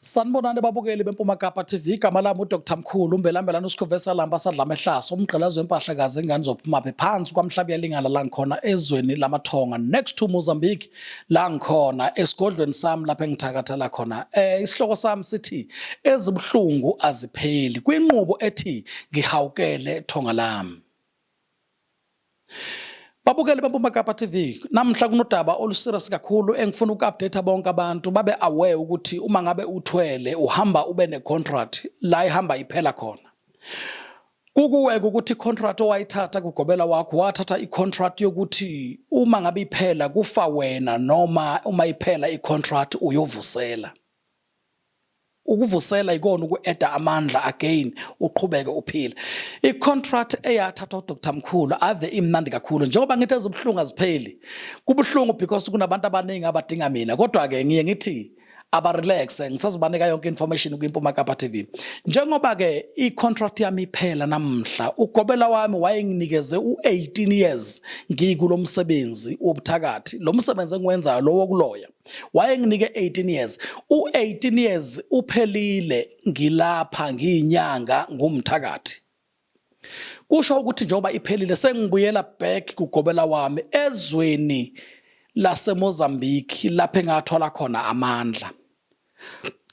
Sanibonani babukeli beMpuma Kapa TV. Igama lami uDr Mkhulu uMbelambelana uSikhove lamba sadlama ehlaso umgqelazo wempahla kaze ingane zophuma phi phansi kwamhlaba yalingana la ngikhona ezweni lamathonga next to Mozambique la ngikhona esigodlweni sami lapha engithakathela khona. Isihloko sami sithi ezibuhlungu azipheli kwinqubo ethi ngihawukele thonga lami. Babukeli beMpuma Kapa TV, namhla kunodaba oluserious kakhulu engifuna uku-update bonke abantu babe aware ukuthi uma ngabe uthwele uhamba ube ne-contract la ihamba iphela khona. Kukuweka ukuthi i-contract owayithatha kugobela wakho wathatha i-contract yokuthi uma ngabe iphela kufa wena noma uma iphela i-contract uyovusela. Ukuvusela ikona uku-eda amandla again uqhubeke uphile. I-contract eyathathwa uDr Mkhulu ave imnandi kakhulu njengoba ngithi ezibuhlungu azipheli. Kubuhlungu because kunabantu abaningi abadinga mina kodwa-ke ngiye ngithi abarelaxe ngisazobanika yonke information kwiMpuma Kapa TV. Njengoba-ke i-contract yami iphela namhla ugobela wami wayenginikeze u-18 years ngikulo msebenzi wobuthakathi, lo msebenzi engiwenzayo lo wokuloya. Wayenginike 18 years. U-18 years uphelile ngilapha ngiyinyanga ngumthakathi. Kusho ukuthi njengoba iphelile sengibuyela back kugobela wami ezweni laseMozambique lapho engathola khona amandla.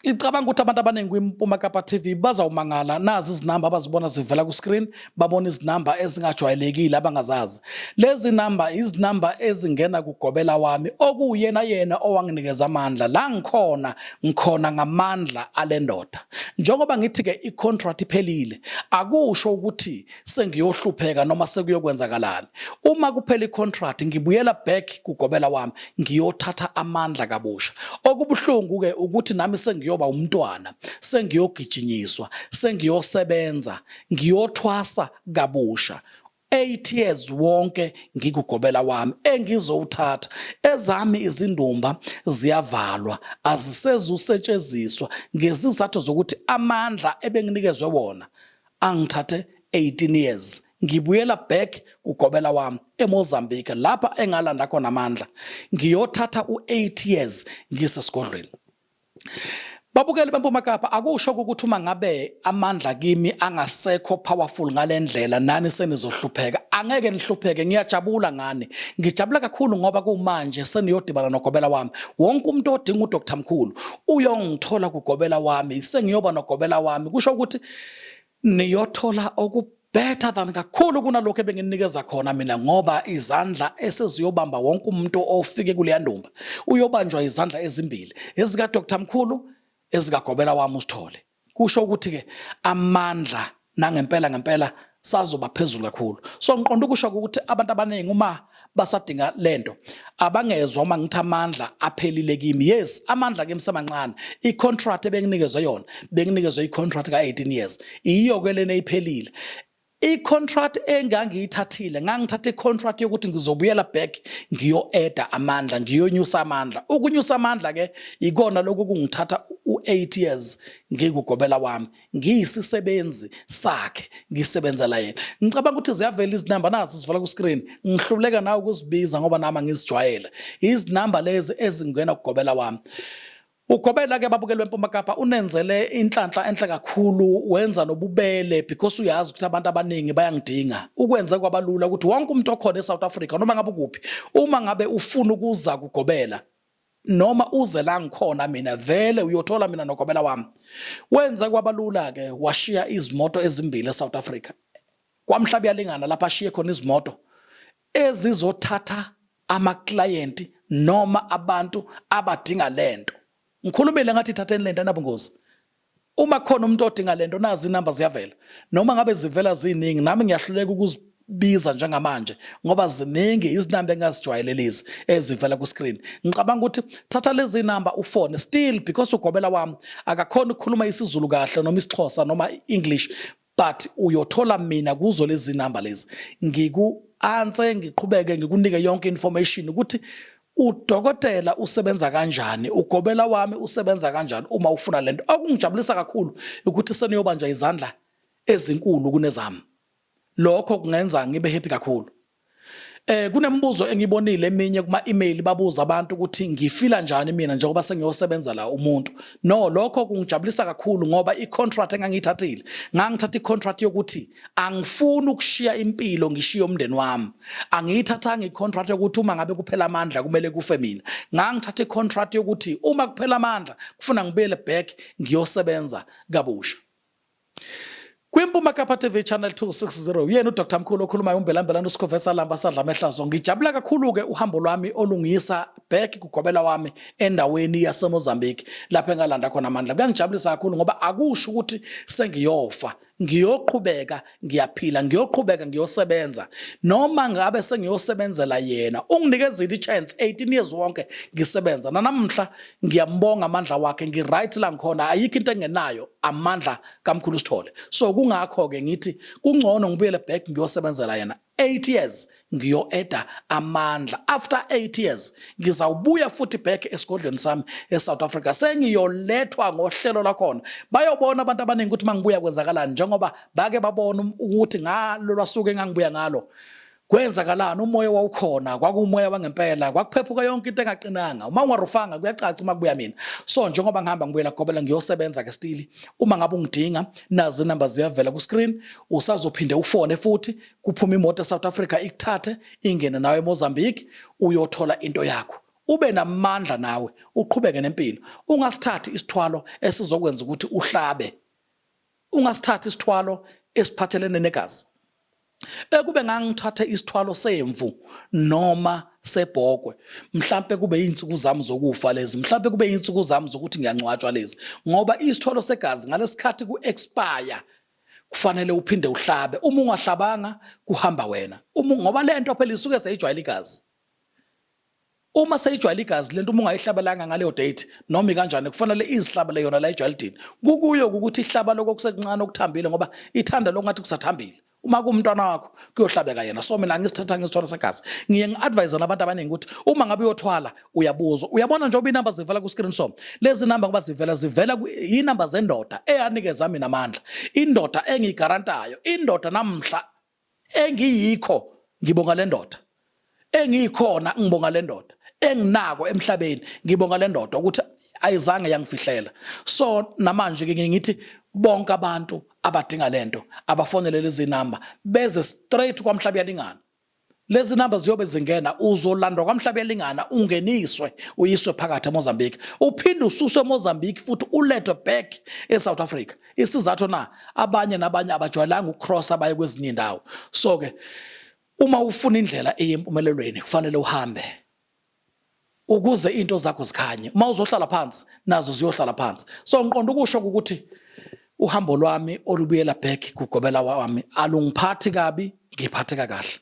Ngicabanga ukuthi abantu abaningi kwiMpuma Kapa TV bazawumangala nazi izinamba abazibona zivela ku-screen, babona izinamba ezingajwayelekile abangazazi. Lezi namba izinamba ezingena kugobela wami okuwuyena yena owanginikeza amandla. La ngikhona ngikhona ngamandla ale ndoda. Njengoba ngithi-ke i-contract iphelile, akusho ukuthi sengiyohlupheka noma sekuyokwenzakalani. Uma kuphela i-contract ngibuyela back kugobela wami ngiyothatha amandla kabusha. Okubuhlungu ke ukuthi nami sengiyoba umntwana, sengiyogijinyiswa, sengiyosebenza, ngiyothwasa kabusha. 8 years wonke ngikugobela wami engizowuthatha. Ezami izindumba ziyavalwa, azisezusetsheziswa ngezizathu zokuthi amandla ebenginikezwe wona angithathe 18 years ngibuyela back kugobela wami eMozambique lapha engalanda khona amandla ngiyothatha u8 years ngisesigodlweni. Babukeli beMpuma Kapa, akusho ukuthi uma ngabe amandla kimi angasekho powerful ngalendlela nani senizohlupheka. Angeke nihlupheke, ngiyajabula ngani. Ngijabula kakhulu ngoba kumanje seniyodibana nogobela wami. Wonke umuntu odinga uDr Mkhulu uyongithola kugobela wami, sengiyoba nogobela wami. Kusho ukuthi niyothola oku better than kakhulu kunalokho ebenginikeza khona mina, ngoba izandla eseziyobamba wonke umuntu ofike kuleya ndumba uyobanjwa izandla ezimbili, ezika Dr Mkhulu, ezikagobela wami uSithole. Kusho ukuthi ke amandla nangempela ngempela sazoba phezulu kakhulu. So ngiqonda ukusho ukuthi abantu abaningi uma basadinga lento abangezwa uma ngithi amandla aphelile kimi. Yes, amandla kimi semancane. I-contract ebenginikezwe yona, benginikezwe i-contract ka-18 years, iyo ke lena iphelile. I-contract engangiyithathile, ngangithatha i-contract yokuthi ngizobuyela back ngiyo-eda amandla, ngiyonyusa amandla. Ukunyusa amandla ke ikona lokhu kungithatha u-8 years ngikugobela wami, ngiyisisebenzi sakhe, ngisebenzela yena. Ngicabanga ukuthi ziyavela izinamba nazi zivela ku-screen, ngihluleka nawe ukuzibiza ngoba nami angizijwayele izinamba lezi ezingena kugobela wami. Ugobela ke babukeli beMpuma Kapa unenzele inhlanhla enhle kakhulu, wenza nobubele because uyazi ukuthi abantu abaningi bayangidinga. Ukwenze kwabalula ukuthi wonke umuntu okhona eSouth Africa noma ngabe ukuphi, uma ngabe ufuna ukuza kugobela noma uze la ngikhona mina, vele uyothola mina nogobela wami. Wenze kwabalula ke, washiya izimoto ezimbili eSouth Africa kwamhlaba yalingana lapha ashiye khona izimoto ezizothatha amaklayenti noma abantu abadinga lento. Ngikhulumile ngathi ithatheni lento anabungozi. Uma khona umuntu odinga lento nazi inamba ziyavela, noma ngabe zivela ziningi, nami ngiyahluleka ukuzibiza njengamanje ngoba ziningi izinamba engazijwayele lezi ezivela ku screen. Ngicabanga ukuthi thatha lezi namba ufone still because ugobela wami akakhona ukukhuluma isiZulu kahle noma isiXhosa noma English, but uyothola mina kuzo lezi namba lezi ngiku answer, ngiqhubeke ngikunike yonke information ukuthi udokotela usebenza kanjani, ugobela wami usebenza kanjani uma ufuna lento. Okungijabulisa kakhulu ukuthi seniyobanjwa izandla ezinkulu kunezami. Lokho kungenza ngibe happy kakhulu. Kunemibuzo engibonile eminye kuma email, babuza abantu ukuthi ngifila njani mina njengoba sengiyosebenza la umuntu. No, lokho kungijabulisa kakhulu ngoba i-contract engangiyithathile, ngangithatha i-contract yokuthi angifuni ukushiya impilo ngishiye umndeni wami. Angiyithathanga i-contract yokuthi uma ngabe kuphela amandla kumele kufe mina. Ngangithatha i-contract yokuthi uma kuphela amandla kufuna ngibuyele back ngiyosebenza kabusha. Kwimpuma Kapa TV Channel 260, uyena uDr Mkhulu okhulumayo, umbelambelana usikhove salamba sadla amehlazo. Ngijabula kakhulu ke uhambo lwami olungiyisa back kugobela wami endaweni yaseMozambique lapho engalanda khona amandla. Kuyangijabulisa kakhulu ngoba akusho ukuthi sengiyofa, ngiyoqhubeka ngiyaphila, ngiyoqhubeka ngiyosebenza noma ngabe sengiyosebenzela yena. Unginikezile i-chance 18 years wonke ngisebenza, nanamhla ngiyambonga amandla wakhe. Ngi-right la ngikhona, ayikho into engenayo amandla kaMkhulu Sithole. So kungakho ke ngithi kungcono ngibuyele back ngiyosebenzela yena 8 years, ngiyo-eda amandla. After 8 years ngizawubuya futhi back esigodlweni sami eSouth Africa, sengiyolethwa ngohlelo lakhona. Bayobona abantu abaningi ukuthi mangibuya kwenzakalani, njengoba bake babona ukuthi ngalo lwasuke engangibuya ngalo kwenzakalani. Umoya wawukhona, kwakuwumoya wangempela, kwakuphephuka yonke into engaqinanga. Uma ungarufanga kuyacaca uma kubuya mina. So njengoba ngihamba ngibuyela gobela ngiyosebenza ke still, uma ngabe ungidinga, nazi inamba ziyavela ku screen. Usazophinde ufone futhi, kuphuma imoto eSouth Africa ikuthathe ingene nawe eMozambique, uyothola into yakho, ube namandla nawe uqhubeke nempilo. Ungasithathi isithwalo esizokwenza ukuthi uhlabe, ungasithathi isithwalo esiphathelene negazi. Ekube ngangithathe isithwalo semvu noma sebhokwe, mhlampe kube izinsuku zami zokufa lezi, mhlampe kube izinsuku zami zokuthi ngiyangcwatshwa lezi, ngoba isithwalo segazi ngalesikhathi ku-expire kufanele uphinde uhlabe. Uma ungahlabanga kuhamba wena, uma ngoba lento phela isuke seyijwayele igazi. Uma seyijwayele igazi lento, uma ungayihlabelanga ngaleyo date noma ikanjani, kufanele izihlabele yona la ejwayelidini. Kukuyo ukuthi ihlaba lokho kusekuncane okuthambile, ngoba ithanda lokungathi kusathambile. Uma kuwumntwana wakho kuyohlabeka yena. So mina angisithatha ngisithwala segazi. Ngiye ngi-advise nabantu abaningi ukuthi uma ngabe uyothwala uyabuzwa. Uyabona njengoba inamba zivela ku-screen, so lezi namba ngoba zivela inamba zendoda eyanikeza mina amandla, indoda engiyigarantayo, indoda namhla engiyikho ngibonga le ndoda, engiyikhona ngibonga le ndoda, enginako emhlabeni ngibonga le ndoda ukuthi ayizange yangifihlela. So namanje ke ngithi bonke abantu abadinga lento abafonele lezi namba, beze straight kwaMhlaba Yalingana. Lezi namba ziyobe zingena, uzolandwa kwaMhlaba Yalingana, ungeniswe, uyiswe phakathi eMozambique, uphinde ususwe eMozambique futhi ulethwe back eSouth Africa. Isizathu na abanye nabanye abajwayelanga ukucross abaye kwezinye indawo. So ke uma ufuna indlela eyempumelelweni kufanele uhambe ukuze into zakho zikhanye. Uma uzohlala phansi nazo ziyohlala phansi. So ngiqonda ukusho ukuthi uhambo lwami olubuyela back kugobela wami alungiphathi kabi, ngiphatheka kahle.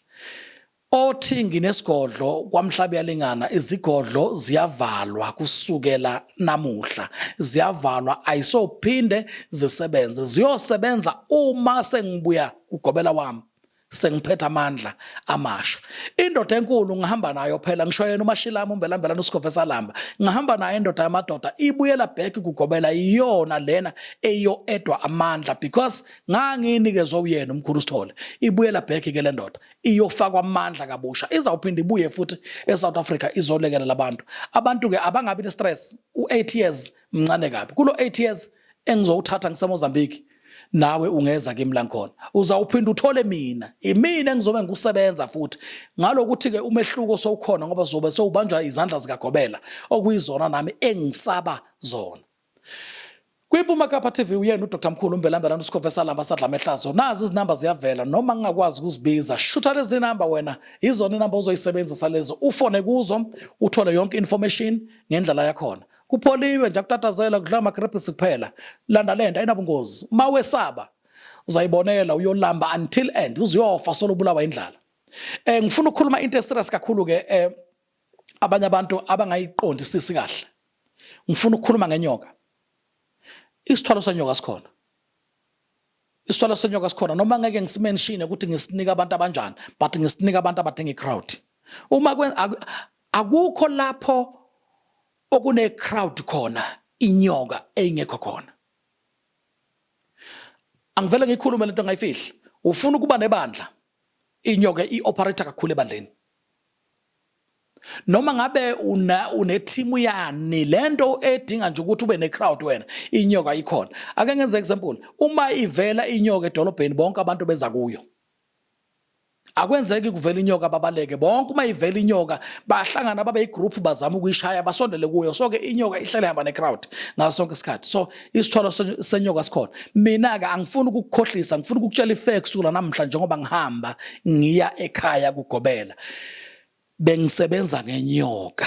Othi nginesigodlo kwaMhlaba Yalingana, izigodlo ziyavalwa kusukela namuhla, ziyavalwa, ayisophinde zisebenze. Ziyosebenza uma sengibuya kugobela wami sengiphethe amandla amasha. Indoda enkulu ngihamba nayo phela, ngisho yena uMashilama umbelambelana usikhove salamba, ngihamba nayo indoda yamadoda ibuyela back kugobela. Iyona lena eyo edwa amandla because nganginikezwa uyena umkhulu Sithole. Ibuyela back ke le ndoda, iyofakwa amandla kabusha, izawuphinda ibuye futhi eSouth Africa izolekelela abantu. Abantu ke abangabi ne stress, u8 years mncane kabi. Kulo 8 years engizowuthatha ngiseMozambique, nawe ungeza kimi la ngikhona, uzawuphinda uthole mina, imina engizobe ngikusebenza futhi. Ngalokuthi ke umehluko sowukhona ngoba zobe sowubanjwa izandla zikagobela okuyizona nami engisaba zona. Kwimpuma Kapa TV, uyena uDr Mkhulu umbelambelana usikhove salamba sadla amehlazo. Nazi izinamba ziyavela, noma ngingakwazi ukuzibiza, shutha lezi namba wena, izona inamba ozoyisebenzisa lezo, ufone kuzo uthole yonke information ngendlela yakhona. Kupholiwe nje, akutatazela, kudla amagrebhisi kuphela. Landa lento, ayinabungozi. Uma wesaba uzayibonela, uyolamba until end, uzuyofa solo ubulawa indlala. Ngifuna ukukhuluma into eserious kakhulu ke, abanye abantu abangayiqondisisi kahle. Ngifuna ukukhuluma ngenyoka. Isithwalo senyoka sikhona, isithwalo senyoka sikhona, noma ngeke ngisimenshine ukuthi ngisinika abantu abanjani, but ngisinika abantu abadinga icrowd. Uma akukho lapho okune crowd khona inyoka engekho khona. Angivele ngikhulume lento ngayifihli. Ufuna ukuba nebandla, inyoka i-operate kakhulu ebandleni. Noma ngabe una unethimu yani lento edinga nje ukuthi ube necrowd wena, inyoka ikhona. Ake ngenze example, uma ivela inyoka edolobheni bonke abantu beza kuyo. Akwenzeki kuvela inyoka babaleke bonke. Uma ivela inyoka bahlangana babe igroup bazama ukuyishaya basondele kuyo. So ke inyoka ihlale ihamba necrowd ngaso sonke isikhathi. So isithwalo senyoka sikhona. Mina ke angifuni ukukukhohlisa, ngifuna ukukutshela ifacts kula namhla njengoba ngihamba ngiya ekhaya kugobela. Bengisebenza ngenyoka.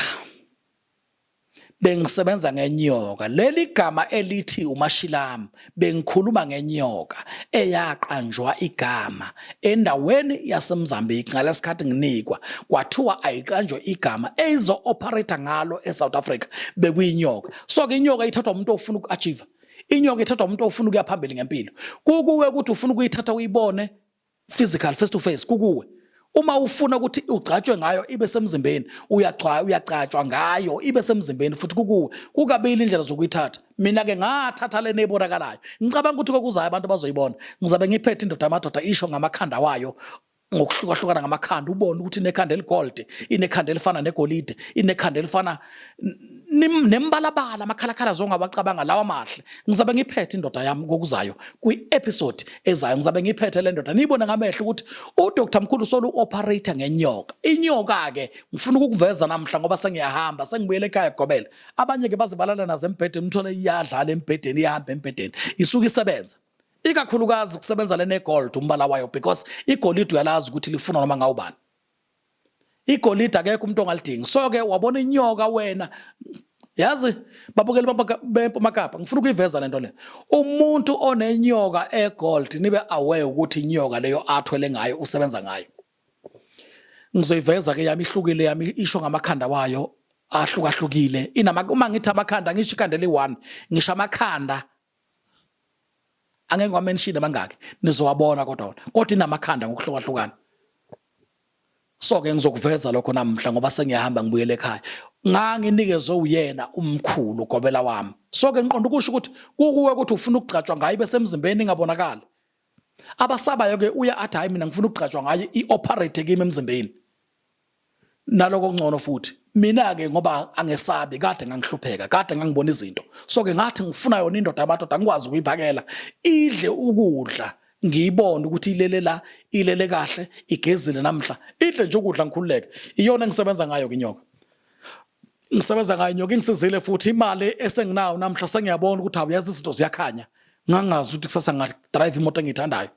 Bengisebenza ngenyoka. Leli gama elithi uMashilamu bengikhuluma ngenyoka eyaqanjwa igama endaweni yaseMozambique ngalesikhathi nginikwa kwathiwa ayiqanjwe igama eyizo operate ngalo eSouth Africa bekuyinyoka. So ke inyoka ithathwa umuntu ofuna uku-achieve. Inyoka ithathwa umuntu ofuna ukuya phambili ngempilo. Kukuwe ukuthi ufuna ukuyithatha uyibone physical face to face kukuwe. Uma ufuna ukuthi ugcatshwe ngayo ibe semzimbeni uyagcwa uyagcatshwa ngayo ibe semzimbeni futhi kukuwe. Kukabili indlela zokuyithatha. Mina ke ngathatha lena ebonakalayo. Ngicabanga ukuthi kokuzayo abantu bazoyibona. Ngizabe ngiphethe indoda yamadoda isho ngamakhanda wayo ngokuhlukahlukana ngamakhanda ubone ukuthi inekhanda eligold, inekhanda elifana negolide, inekhanda elifana nembalabala amakhalakhala zongawacabanga lawa mahle. Ngizabe ngiphethe indoda yami kokuzayo kwi-episode ezayo ngizabe ngiphethe le ndoda niyibone ngamehlo ukuthi uDr Mkhulu solu operator ngenyoka. Inyoka ke ngifuna ukukuveza namhla ngoba sengiyahamba sengibuyele ekhaya gobela. Abanye ke baze balala nazo embhedeni umthole iyadlala embhedeni iyahamba embhedeni isuke isebenza. Ikakhulukazi kusebenza lene gold umbala wayo because igolide uyalazi ukuthi lifunwa noma ngawubani. Igolide akekho umuntu ongalidingi. So ke wabona inyoka wena yazi babukeli bempuma Kapa ngifuna ukuyiveza lento le. Umuntu onenyoka egold nibe aware ukuthi inyoka leyo athwele ngayo usebenza ngayo. Ngizoyiveza ke yami ihlukile yami isho ngamakhanda wayo ahlukahlukile. Inama uma ngithi amakhanda ngisho ikhanda eli-1 ngisho amakhanda angeke ngiwamenshine mangaki nizowabona kodwa wona kodwa inamakhanda ngokuhlukahlukana. So ke ngizokuveza lokho namhla ngoba sengiyahamba ngibuyele ekhaya. Nganginikezwe uyena umkhulu gobela wami. So ke ngiqonda ukusho ukuthi kukuwe ukuthi ufuna ukugcatshwa ngayo bese emzimbeni ingabonakali. Abasabayo ke uya athi hayi mina ngifuna ukugcatshwa ngayo ioperate kimi emzimbeni. Naloko kungcono futhi. Mina ke ngoba angesabi kade ngangihlupheka kade ngangibona izinto. So ke ngathi ngifuna yona indoda yamadoda ngikwazi ukuyiphakela idle ukudla ngiyibone ukuthi ilele la ilele kahle igezile namhla idle nje ukudla ngikhululeke. Iyona engisebenza ngayo ke inyoka. Ngisebenza ngayo inyoka ingisizile futhi imali esenginayo namhla sengiyabona ukuthi awuyazi izinto ziyakhanya. Ngangazi ukuthi kusasa ngadrive imoto engiyithandayo.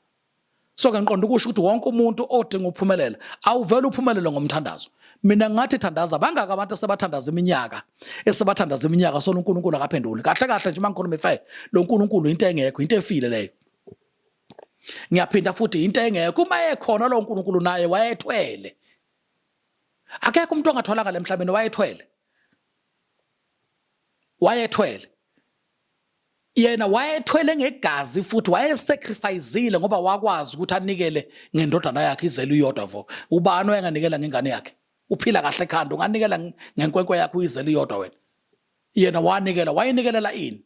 So ke ngiqonda ukusho ukuthi wonke umuntu odinga ukuphumelela awuvele uphumelele ngomthandazo. Mina ngathi thandaza bangaka abantu esebathandaza iminyaka esebathandaza iminyaka so uNkulunkulu akaphenduli. Kahle kahle nje mangikhuluma ifair lo nkulunkulu into engekho into efile leyo. Ngiyaphinda futhi into engekho uma ekhona lo nkulunkulu naye wayethwele. Akekho umuntu ongathwalanga lemhlabeni wayethwele. Wayethwele. Yena wayethwele ngegazi futhi wayesacrificile ngoba wakwazi ukuthi anikele ngendodana yakhe izele iyodwa vo. Ubani oyenganikela ngengane yakhe? Uphila kahle ekhanda unganikela ngenkwenkwe yakho uyizele iyodwa wena. Yena wanikela wayenikelela ini?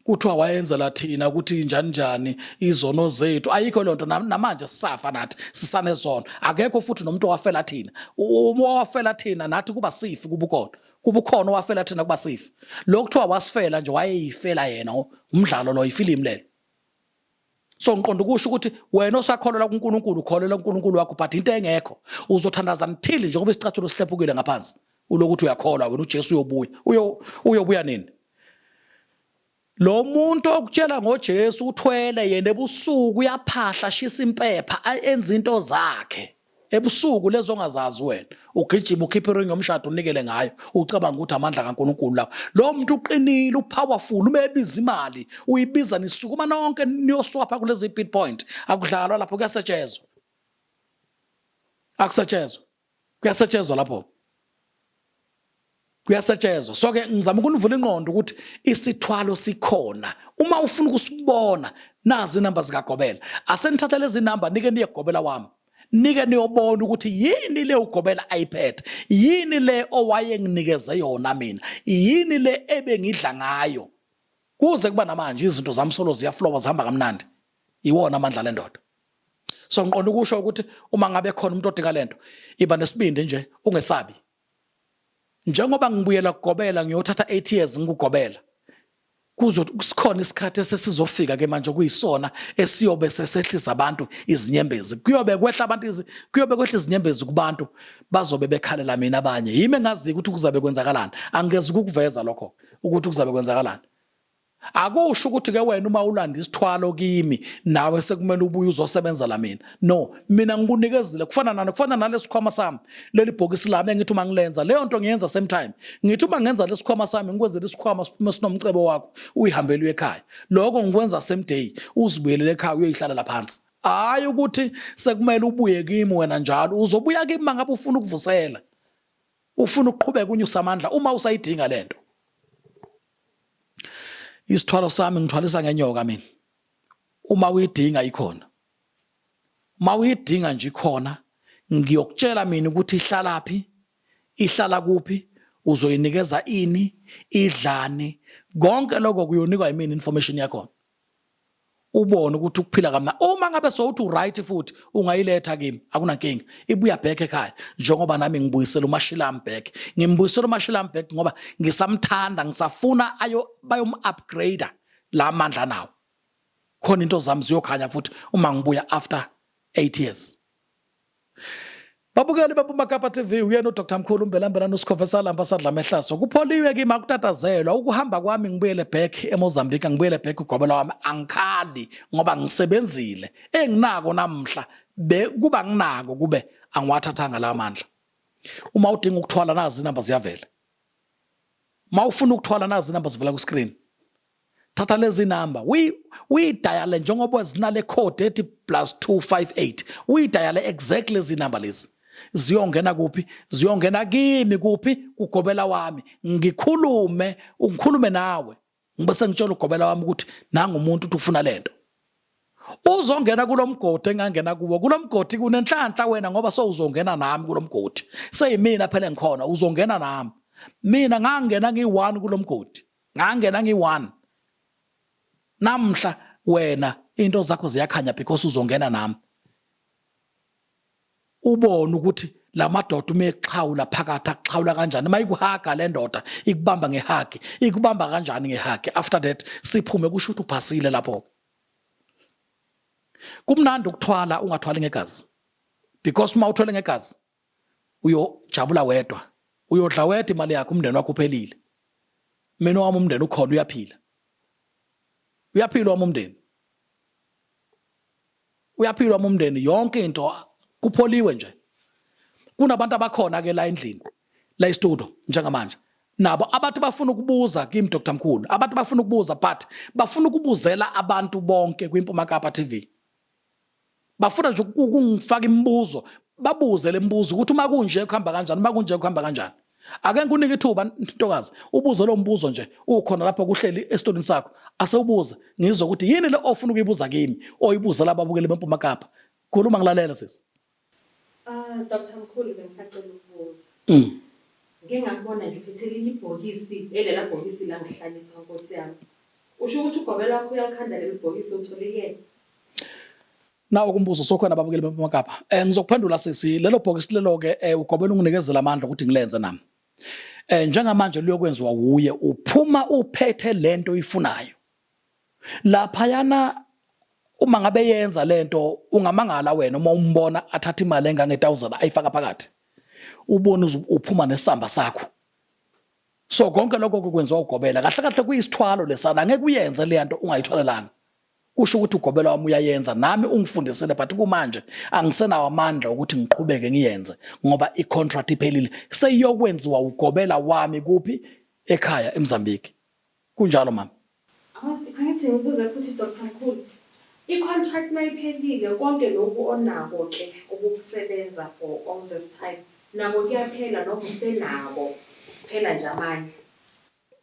Kuthiwa wayenzela thina ukuthi njani njani izono zethu. Ayikho lonto namanje sisafa nathi sisanezono. Akekho futhi nomuntu owafela thina. Uma wafela thina nathi kuba sifi kubukhona. Kubukhona owafela thina kuba sifi. Lo kuthiwa wasifela nje wayeyifela yena umdlalo lo ifilimu lelo. So ngiqonda ukusho ukuthi wena osakholelwa kuNkulunkulu ukholelwa kuNkulunkulu wakho but into engekho uzothandaza nithili njengoba isicathulo sihlephukile ngaphansi ulokuthi uyakholwa wena uJesu uyobuya uyobuya nini. Lo muntu okutshela ngoJesu uthwele yena ebusuku uyaphahla shisa impepha enza into zakhe ebusuku lezo ongazazi wena ugijima ukhiphe iringi yomshado unikele ngayo ucabanga ukuthi amandla kaNkulunkulu lawo. Lo muntu uqinile upowerful uma ebiza imali uyibiza nisukuma nonke niyoswapha kulezi bit point. Akudlalwa lapho kuyasetshezwa. Akusetshezwa. Kuyasetshezwa lapho. Kuyasetshezwa. So ke ngizama ukunivula ingqondo ukuthi isithwalo sikhona. Uma ufuna ukusibona nazi inamba zikagobela. Asenithathe lezi namba nike niye kugobela wami. Nike niyobona ukuthi yini le ugobela ayiphethe. Yini le owayenginikeze yona mina. Yini le ebengidla ngayo. Kuze kuba namanje izinto zami solo ziyaflowa zihamba kamnandi. Iwona amandla lendoda. So ngiqonda ukusho ukuthi uma ngabe khona umuntu odinga lento, iba nesibindi nje, ungesabi. Njengoba ngibuyela kugobela, ngiyothatha 8 years ngikugobela, kuzothi sikhona isikhathi esesizofika ke manje kuyisona esiyobe sesehlisa abantu izinyembezi. Kuyobe kwehla abantu izi, kuyobe kwehla izinyembezi kubantu, bazobe bekhalela mina abanye. Yimi engaziyo ukuthi kuzabe kwenzakalani, angikezi ukukuveza lokho ukuthi kuzabe kwenzakalani. Akusho ukuthi ke wena uma ulanda isithwalo kimi nawe sekumele ubuye uzosebenzela mina. No, mina ngikunikezile. Kufana nani? Kufana nalesikhwama sami, leli bhokisi lami engithi uma ngilenza leyo nto ngiyenza same time. Ngithi uma ngenza lesikhwama sami, ngikwenzela isikhwama siphume sinomcebo wakho, uyihambele uye ekhaya. Lokho ngikwenza same day, uzibuyelele ekhaya uyoyihlalela phansi. Hhayi ukuthi sekumele ubuye kimi wena njalo. Uzobuya kimi mangabe ufuna ukuvusela, ufuna ukuqhubeka unyusa amandla uma usayidinga lento. Isithwalo sami ngithwalisa ngenyoka mina. Uma uyidinga ikhona, uma uyidinga nje ikhona, ngiyokutshela mina ukuthi ihlalaphi, ihlala kuphi, uzoyinikeza ini, idlani, konke lokho kuyonikwa yimina information yakhona. Ubone ukuthi ukuphila kamna. Uma ngabe sowuthi uright futhi ungayiletha kimi, akunankinga, ibuya back ekhaya. Njengoba nami ngibuyisela uMashilami back, ngimbuyisela uMashilami back ngoba ngisamthanda, ngisafuna ayo bayom upgrader la mandla nawo. Khona into zami ziyokhanya futhi uma ngibuya after 8 years. Babukeli beMpuma Kapa TV, uyena uDr Mkhulu uMbelambelana uSikhove salamba sadla amehlaso. Kupholiwe kimi, akutatazelwa. Ukuhamba kwami ngibuyele back eMozambique, ngibuyele back ugobela wami, angikhali ngoba ngisebenzile. Enginako namhla be kuba nginako kube angiwathathanga la mandla. Uma udinga ukuthwala, nazi inamba ziyavela. Uma ufuna ukuthwala, nazi inamba zivela ku screen. Thatha lezi number uyidayale njengoba zinale code ethi +258, uyidayale exactly lezi number lezi. Ziyongena kuphi? Ziyongena kimi. Kuphi? Kugobela wami. Ngikhulume, ngikhulume nawe, ngibe sengitshela ugobela wami ukuthi nanga umuntu uthi ufuna lento. Uzongena kulomgodi engangena kuwo. Kulomgodi kunenhlanhla wena ngoba sowuzongena nami kulomgodi. Seyimina phela engikhona, uzongena nami. Mina ngangena ngiyi-one kulomgodi, ngangena ngiyi-one. Namhla wena into zakho ziyakhanya because uzongena nami, ubone ukuthi la madoda uma exhawula phakathi akuxhawula kanjani, uma ikuhaga le ndoda ikubamba ngehagi, ikubamba kanjani ngehagi. After that siphume, kusho ukuthi uphasile lapho. Kumnandi ukuthwala ungathwali ngegazi, because uma uthwele ngegazi uyojabula wedwa, uyodla wedwa imali yakho, umndeni wakho uphelile. Mina wami umndeni ukhona, uyaphila, uyaphila wami umndeni, uyaphila wami umndeni, yonke into kupholiwe nje. Kunabantu abakhona ke la endlini, la e-studio njengamanje, nabo abantu bafuna ukubuza kimi Dr Mkhulu. Abantu bafuna ukubuza, but bafuna ukubuzela abantu bonke kwiMpuma Kapa TV. Bafuna nje ukungifaka imibuzo, babuze le mibuzo ukuthi uma kunje kuhamba kanjani, uma kunje kuhamba kanjani. Ake ngikunike ithuba ntokazi, ubuze lo mbuzo nje ukhona lapho kuhleli esitolini sakho. Asewubuze ngizwe ukuthi yini le ofuna ukuyibuza kimi, oyibuzela ababukeli beMpuma Kapa. Khuluma ngilalela, sisi. Ah, Dr Mkhulu, bengisacela ukubuza. Ngike ngakubona nje uphethe elinye ibhokisi, elela bhokisi langihlanyisa nkosi yami. Usho ukuthi ugobela wakho uyalikhanda leli bhokisi uthole kuyena? Nawo kumbuzo sokhona ababukeli beMpuma Kapa. Ngizokuphendula sisi, lelo bhokisi lelo ke ugobela unginikezela amandla ukuthi ngilenze nami. Njengamanje luyokwenziwa wuye, uphuma uphethe lento oyifunayo. Laphayana uma ngabe yenza lento ungamangala wena uma umbona athatha imali engange 1000 ayifaka phakathi. Ubone uphuma nesamba sakho. So konke lokho kwenziwa ugobela. Kahle kahle kuyisithwalo lesana, angeke uyenze le nto ungayithwalelanga. Kusho ukuthi ugobela wami uyayenza, nami ungifundisile, but kumanje angisenawo amandla ukuthi ngiqhubeke ngiyenze ngoba i-contract iphelile. Seyiyokwenziwa ugobela wami kuphi? Ekhaya eMozambique. Kunjalo mama. Angithi ngibuze futhi Dr Mkhulu, i-contract mayiphelile konke lokhu onako ke obukusebenza for all this time nako kuyaphela noma usenako kuphela nje amandla?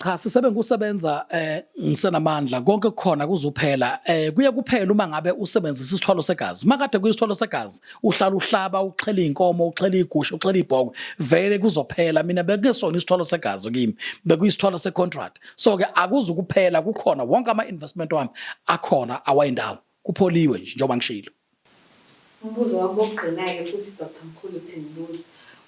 Cha, sisebenza ukusebenza ngisenamandla, konke kukhona kuzophela. Kuye kuphela uma ngabe usebenzisa isithwalo segazi. Uma kade kuyisithwalo segazi, uhlala uhlaba, uxhela inkomo, uxhela igusha, uxhela ibhokwe, vele kuzophela. Mina bekungesona isithwalo segazi kimi, bekuyisithwalo secontract. So ke akuzukuphela, kukhona wonke ama investment wami akhona awayindawo. Kupholiwe nje njengoba ngishilo. Umbuzo wami wokugcina-ke futhi Dr Mkhulu uthi ngibuze.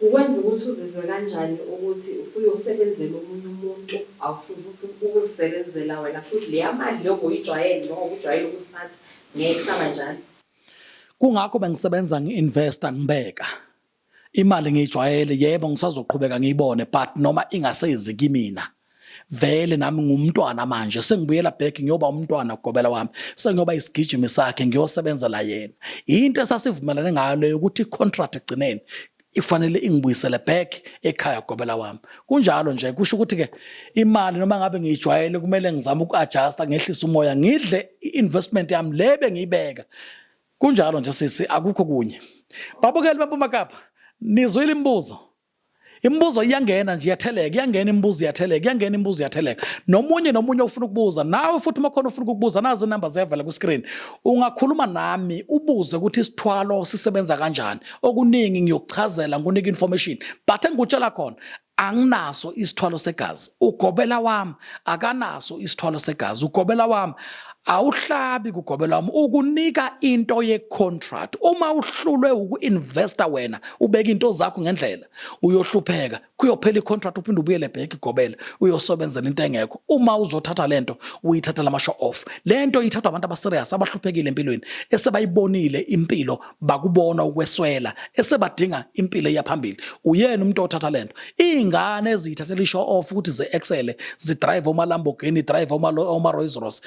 Ukwenza ukuthi uzizwe kanjani ukuthi usuyosebenzela omunye umuntu awusuze ukuzisebenzela wena futhi leya mali leyo obuyijwayele noma ubujwayele ukuyiphatha ngeke kusaba njalo? Kungakho bengisebenza ngi-investa ngibeka imali ngiyijwayele yebo ngisazoqhubeka ngiyibone but noma ingasezi kimina vele nami ngumntwana manje sengibuyela back ngiyoba umntwana kugobela wami sengiyoba isigijimi sakhe ngiyosebenzela yena into esasivumelane ngayo leyo ukuthi i-contract egcineni ifanele ingibuyisele back ekhaya gobela wami kunjalo nje kusho ukuthi ke imali noma ngabe ngiyijwayele kumele ngizame uku-adjusta ngehlise umoya ngidle i-investment yami le bengiyibeka kunjalo nje sisi akukho kunye babukeli bempuma kapa nizwile imibuzo Imibuzo iyangena nje iyatheleka, iyangena imibuzo iyatheleka, iyangena imibuzo iyatheleka. Nomunye nomunye ofuna ukubuza, nawe futhi uma khona ofuna ukubuza nazi inamba ziyavela ku-screen. Ungakhuluma nami ubuze ukuthi isithwalo sisebenza kanjani. Okuningi ngiyokuchazela ngikunike information. But engikutshela khona anginaso isithwalo segazi. Ugobela wami akanaso isithwalo segazi. Ugobela wami awuhlabi kugobela wami ukunika into ye-contract. Uma uhlulwe uku-investa wena ubeka into zakho ngendlela uyohlupheka kuyophela i-contract uphinde ubuyele back igobela uyosebenzela into engekho uma uzothatha lento uyithathela ama-show off lento ithathwa abantu abaserious abahluphekile empilweni esebayibonile impilo bakubona ukweswela esebadinga impilo eya phambili uyena umuntu othatha lento iy'ngane eziyithathela i-show off ukuthi ze-excele zidrive oma-lamborghini drive oma-rolls royce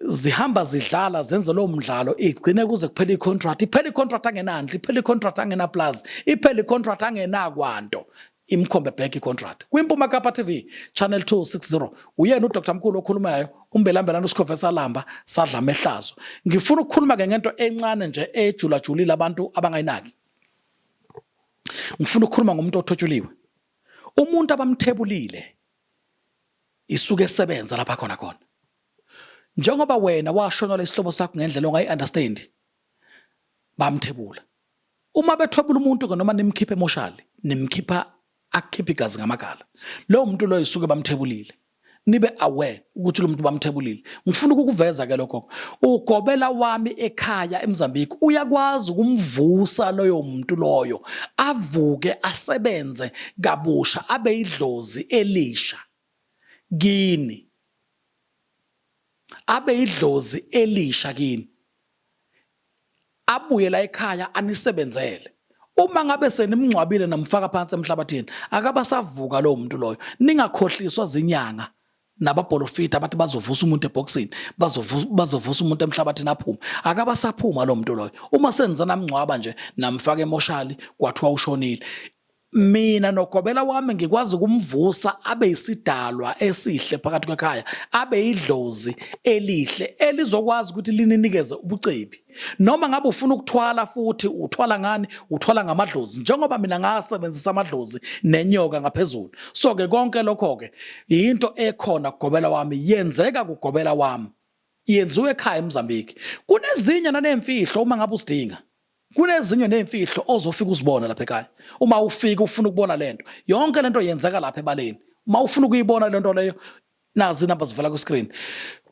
zihamba zidlala zenze lowo mdlalo igcine kuze kuphele i-contract iphele i-contract angenandla iphele i-contract angenaplazi iphele i-contract angenakwanto imkhombe back i-contract kwimpuma kapa tv channel 260 uyena udr mkhulu okhulumayo umbelambelana usikhove salamba sadla amehlazo ngifuna ukukhuluma ke ngento encane nje ejulajulile abantu abangayinaki ngifuna ukukhuluma ngomuntu othotshuliwe umuntu abamthebulile isuke esebenza lapha khona khona njengoba wena washonelwa isihlobo sakho ngendlela ongayi-understand bamthebula uma bethwebula umuntu ke noma nimkhiphe emoshali nimkhipha akukhiphe igazi ngamakhala lowo muntu loyo isuke bamthebulile nibe aware ukuthi lo muntu bamthebulile ngifuna ukukuveza ke lokho ugobela wami ekhaya eMozambique uyakwazi ukumvusa loyo muntu loyo avuke asebenze kabusha abe idlozi elisha kini abe idlozi elisha kini abuye la ekhaya anisebenzele uma ngabe senimngcwabile namfaka phansi emhlabathini akabasavuka lowo muntu loyo ningakhohliswa zinyanga nababholofita abathi bazovusa umuntu ebhokisini bazovusa umuntu emhlabathini aphume akabasaphuma lo muntu loyo uma senza namngcwaba nje namfaka emoshali kwathiwa ushonile mina nogobela wami ngikwazi ukumvusa abe isidalwa esihle phakathi kwekhaya abe idlozi elihle elizokwazi ukuthi lininikeze ubucebi noma ngabe ufuna ukuthwala futhi uthwala ngani uthwala ngamadlozi njengoba mina ngasebenzisa amadlozi nenyoka ngaphezulu so ke konke lokho ke into ekhona kugobela wami yenzeka kugobela wami yenziwe ekhaya eMozambique kunezinye nanemfihlo uma ngabe usidinga Kunezinye nezimfihlo ozofika uzibona lapha ekhaya. Uma ufika ufuna ukubona lento, yonke lento yenzeka lapha ebaleni. Uma ufuna ukuyibona lento leyo, nazi inamba zivela ku-screen.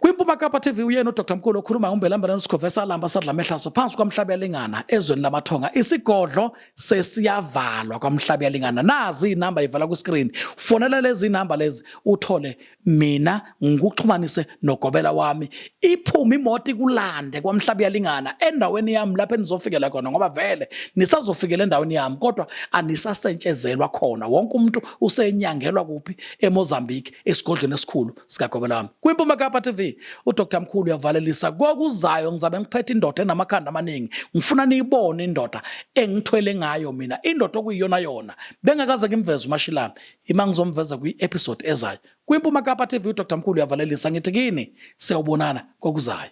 Kwimpuma Kapa TV uyena uDr Mkhulu okhuluma ngombelambelana usikhove salamba sadla amehlaso phansi kwamhlabuyalingana ezweni lamathonga. Isigodlo sesiyavalwa kwamhlabuyalingana. Nazi inamba ivela ku-screen. Fonela lezi inamba lezi uthole mina ngikuxhumanise nogobela wami iphume imoto ikulande kwamhlaba uyalingana endaweni yami lapho enizofikela khona ngoba vele nisazofikela endaweni yami kodwa anisasentshezelwa khona wonke umuntu usenyangelwa kuphi eMozambique esigodlweni esikhulu sikagobela wami kwiMpuma Kapa TV uDr Mkhulu uyavalelisa kokuzayo ngizabe ngiphethe indoda enamakhanda amaningi ngifuna niyibone indoda engithwele ngayo mina indoda okuyiyona yona bengakaze ngimveze umashilami ima ngizomveza kwi-episode ezayo kwimpuma kapa tv udr mkhulu uyavalelisa ngithi kini siyawubonana kokuzayo.